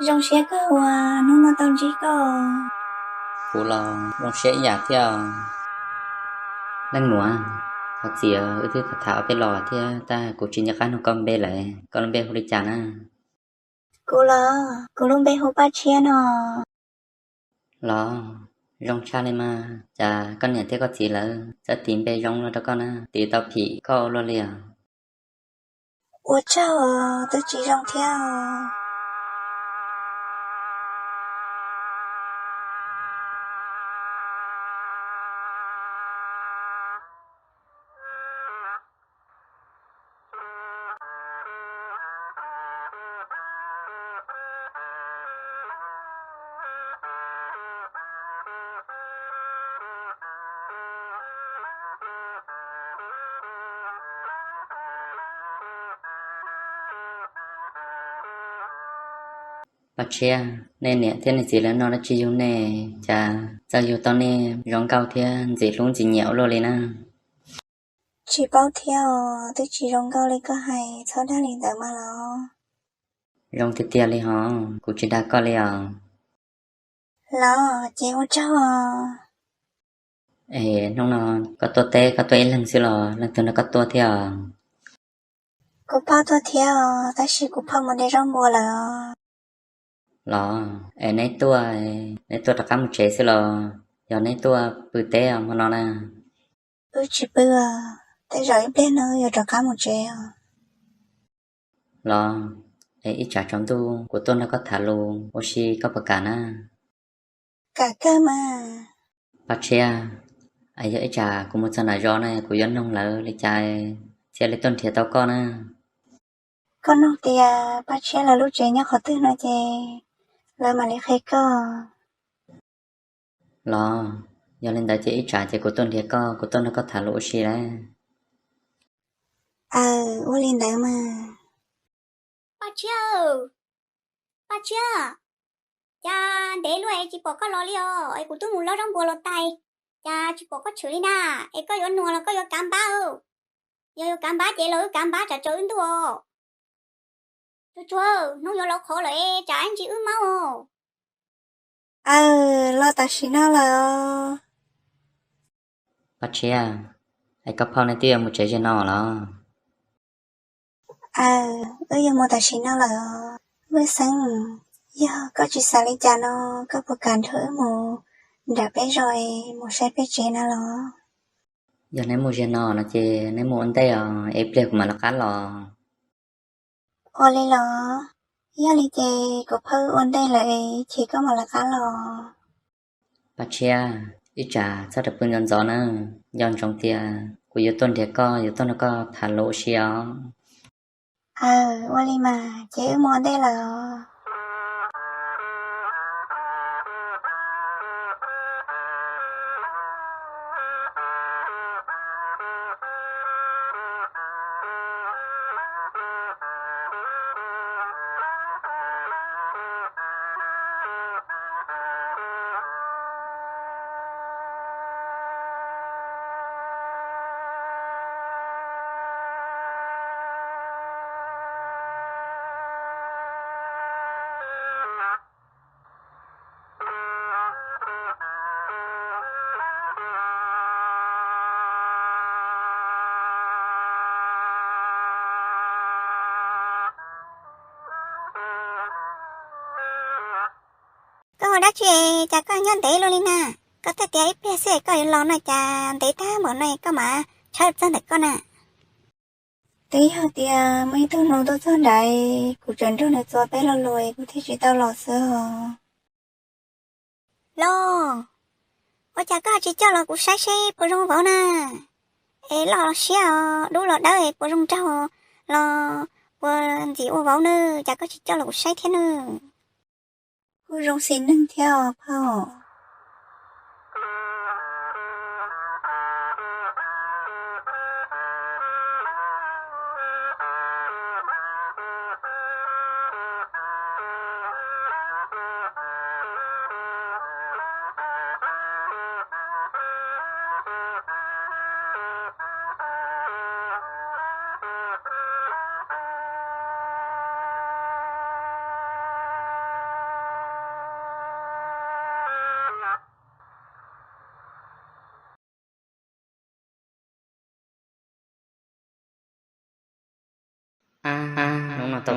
Zoo siab kawg uas hnub no tau ntsib koj. Kuv los zoo siab ib yam thiab. Leej muam, thov txim, wb twb tham ob peb los thiab tab kuv tsis nco qab nug koj npe lawm, koj lub npe hu li cas na? Kuv los, kuv lub npe hu Paj Tshiab no. Los, zoo tshaj li mas, cas koj niam thiab koj txiv lawv txawj tis npe zoo luaj rau koj na, tis tau phim koj ua luaj li os. Ua tsaug, twb tsis zoo thiab. Paj Tshiab, nej niam thiab nej txiv lawv noj dab tsi yug nej, cas txawj yug tau nej zoo nkauj thiab ntxim hlub ntxim nyiam ua luaj li na? Tsis paub thiab os, twb tsis zoo nkauj li koj hais, txhob dag li ntawd mas los. Zoo tiag tiag li hos, kuv tsis dag koj li os. Los ces ua tsaug. Es hnub no koj tuaj teb koj tuaj ib leeg xwb los leej twg nrog koj tuaj thiab os? Kuv phauj tuaj thiab os, tab sis kuv phauj mus de zaub npua lawm os. Los, es neb tuaj, neb tuaj rov qab mus tsev xwb los yog neb tuaj pw teb hmo no na? Wb tsis pw, tej zaum ib pliag no yuav rov qab mus tsev os. Los, es ib tsam tsaus ntuj kuv tuaj nrog koj tham lus ua si koj puas kam na? Kam kawg mas. Paj Tshiab, es yog ib tsam kuv mus txog nram zos na kuv yuav noog lawv li cas thiaj li tuaj nrhiav tau koj na? Koj noog tias Paj Tshiab lawv lub tsev nyob qhov twg no ces lawv mam li qhia koj. Los, yog li ntawd ces ib tsam ces kuv tuaj nrhiav koj, kuv tuaj nrog koj tham lus ua si lawm. Aws, ua li ntawd mas. Paj Tshiab, Paj Tshiab, cas ntev luaj es tsis pom koj los li os? Es kuv twb mus lov zaub npua los tas, cas tsis pom koj tshwm li na? Es koj yuav nuas los koj yuav kav npab? Yog yuav kav npab ces los wb kav npab tsam tsaus wb ntuj os. Tsuag tsuag, hnub yuav laus qhov lawm, tsam ib ntsis wb maub os. Aws, los tam sim no lawm os. Paj Tshiab, es koj phauj nej twb yuav mus tsev ziag no los? Aws, wb yuav mus tam sim no lawm os. Vwj Xeeb, yog koj tsis xav li cas no, koj puas kam nrog wb mus nram peb zos es mus saib peb tsev na los? Yog neb mus ziag no no ces neb mus ua ntej os, es ib pliag kuv mam lawv qab los. Ua li los, yog li ces kuv phauj ua ntej lawm, ib chim koj mam lawv qab los. Paj Tshiab, ib tsam txhob rov pw ntxov ntxov na, nco ntsoov tias kuv yuav tuaj nrhiav koj, yuav tuaj nrog koj tham lus ua si os. Aws, ua li mas, ces wb mus ua ntej lawm os. Koj ua dab tsi cas koj nyob ntev luaj li na? Koj thiaj tias ib pliag xwb koj yuav los no, cas ntev tag npaum no koj mam tshawb txog ntawm koj na? Twb yog tias muaj ib tug nus tuaj txog nrad, kuv tseem nrog nws txuas peb lo lus kuv thiaj tsis tau los xwb os. Los, ua cas koj tsis coj los kuv saib seb puas zoo vauv na? Es loj los siab os, dub los dawb, puas zoo nraug los puas ntxim ua vauv na? Cas koj tsis coj los kuv saib thiab na? Kuj zoo xis neej thiab os phauj.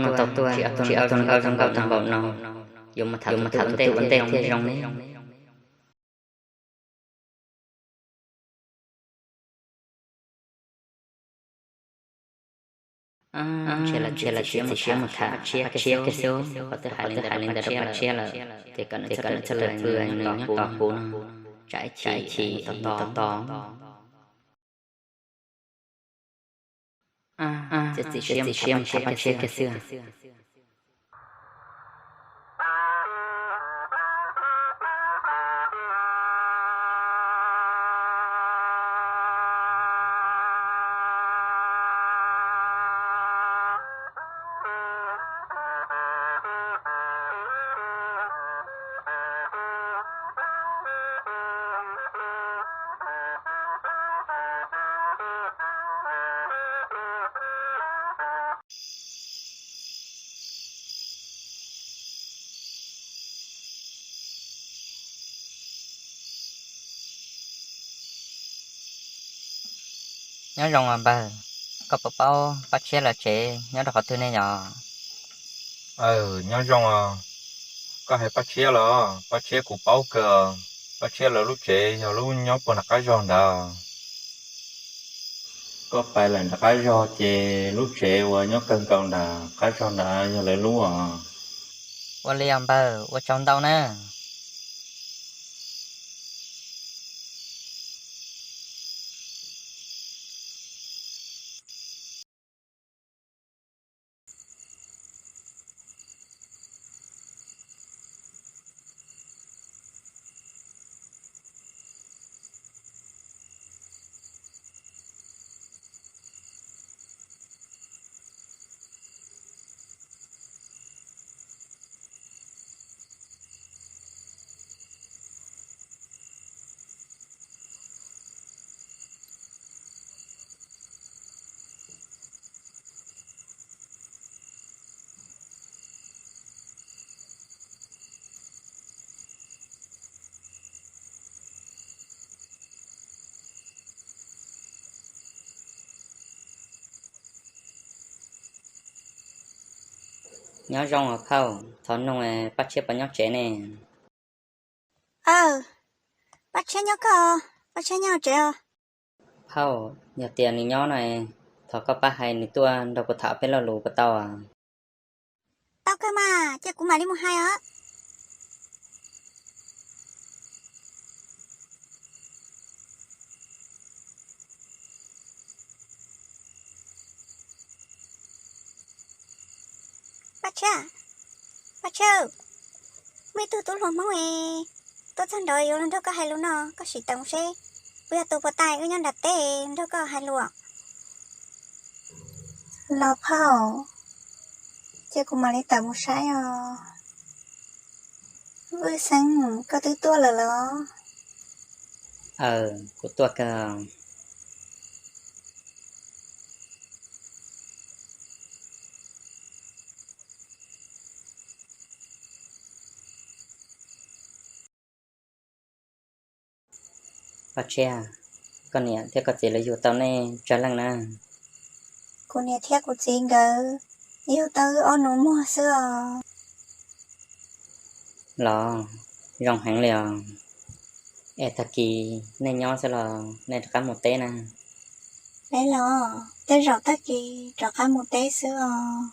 Tau tuaj tsis ob tug hluas nkauj zoo nkauj tag npaum no, yuav mus tham tus ua ntej thiaj zoo ne. Ntshe lawv tsis txiav siab mus tham Paj Tshiab kiag xwb, qhov twb hais li ntawd rau Paj Tshiab lawm, ces kom nws txhob pw, nws nyob tos kuv no, tsam ib chim tos tos. Txiav txim siab mus tham Paj Tshiab kiag xwb. Nyob zoo os npawg, koj puas paub Paj Tshiab lawv tsev nyob rau qhov twg ne yom? Aw, nyob zoo os. Koj hais Paj Tshiab los? Paj Tshiab kuv paub kawg. Paj Tshiab lawv lub tsev yog lub nyob puag nram qab zog ntawd. Koj pais lawm nram qab zog ces lub tsev uas nyob kawg nkaus nram qab zog ntawd yog lawv lub os. Ua li os npawg, ua tsaug ntau na. Nyob zoo os phauj, thov nug Paj Tshiab puas nyob tsev ne? Aw, Paj Tshiab nyob koj, Paj Tshiab nyob tsev os. Phauj, yog tias nws nyob no, thov koj pab hais nws tuaj nrog kuv tham peb lo lus puas tau? Tau kawg mas, cia kuv mam li mus hais os. Paj Tshiab, Paj Tshiab, muaj ib tug tub hluas Hmoob es tuaj txog nrad yuav los nrog koj hais lus no, koj sim tawm mus seb puas yog tus puas tas wb nyob nram teb nrog koj hais lus. Los phauj, cia kuv mam li tawm mus saib os. Vwj Xeeb, koj twb tuaj lawm los? Aw, kuv tuaj kawg. Paj Tshiab, koj niam thiab koj txiv lawv yug tau nej tsawg leej na? Kuv niam thiab kuv txiv nkawd yug tau wb ob nus muag xwb os. Los, zoo heev li os. Es tag kis nej nyob xwb los nej rov qab mus teb na? Es los, tej zaum tag kis rov qab mus teb xwb os.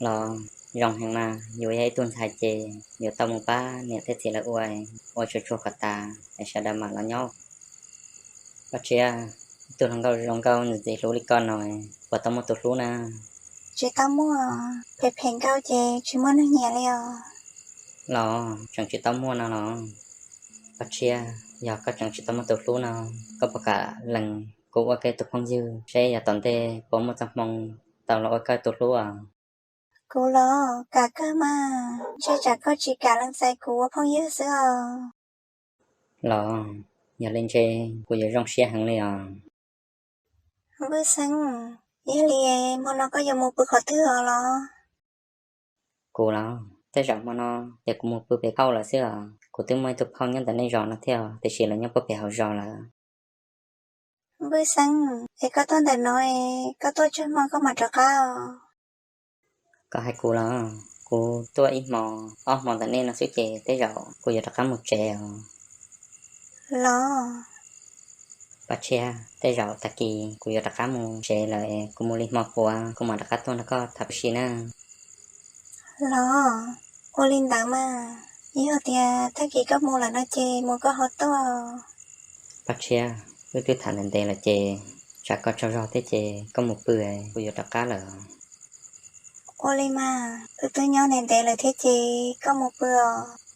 Los, zoo heev mas, yus yog ib tug ntxhais ces yuav tau mus pab niam thiab txiv lawv ua, ua tsuag tsuag kom tas es sawv daws mam los nyob. Paj Tshiab, ib tug hluas nkauj zoo nkauj ntxim ntxim hlub li koj no, puas tau muaj tus hlub na? Tsis tau muaj, phem phem nkauj ces tsis muaj neeg nyiam li os. Los, tseem tsis tau muaj no los? Paj Tshiab, yog koj tseem tsis tau muaj tus hlub no, koj puas kam lees kuv ua koj tus phooj ywg seb yog tom ntej puas muaj txoj hmoo tau los ua koj tus hlub os? Kuv los kam kawg mas, ntshe tsam koj tsis kam lees txais kuv ua phooj ywg xwb os. Los, yog li ntshe kuv yuav zoo siab heev li os. Vwj Xeeb, yog li hmo no koj yuav mus pw qhov twg os los? Kuv los, tej zaum hmo no ces kuv mus pw pem phauj lawm xwb os. Kuv twb muaj ib tug phauj nyob ntawm nej zos no thiab, tiam sis lawv nyob puag pem hauv zos lawm. Vwj Xeeb, es koj tuaj ntawm no, koj tuaj tsawg hmo koj mam rov qab os? Koj hais kuv los? Kuv tuaj ib hmo ob hmo ntawm nej no xwb ces tej zaum kuv yuav rov qab mus tsev os. Los, Paj Tshiab, tej zaum tag kis kuv yuav rov qab mus tsev lawm, kuv mus li hmo puav kuv mam rov qab tuaj nrog koj tham ua si nawb. Los, ua li ntawd mas, yog tias tag kis koj mus lawm no ces mus koj ho tuaj. Paj Tshiab, wb twb tham ntev ntev lawm ces tsam koj tsaug zog thiab ces koj mus pw, kuv yuav rov qab lawm. Ua li mas, wb twb nyob ntev ntev lawm thiab ces koj mus pw os.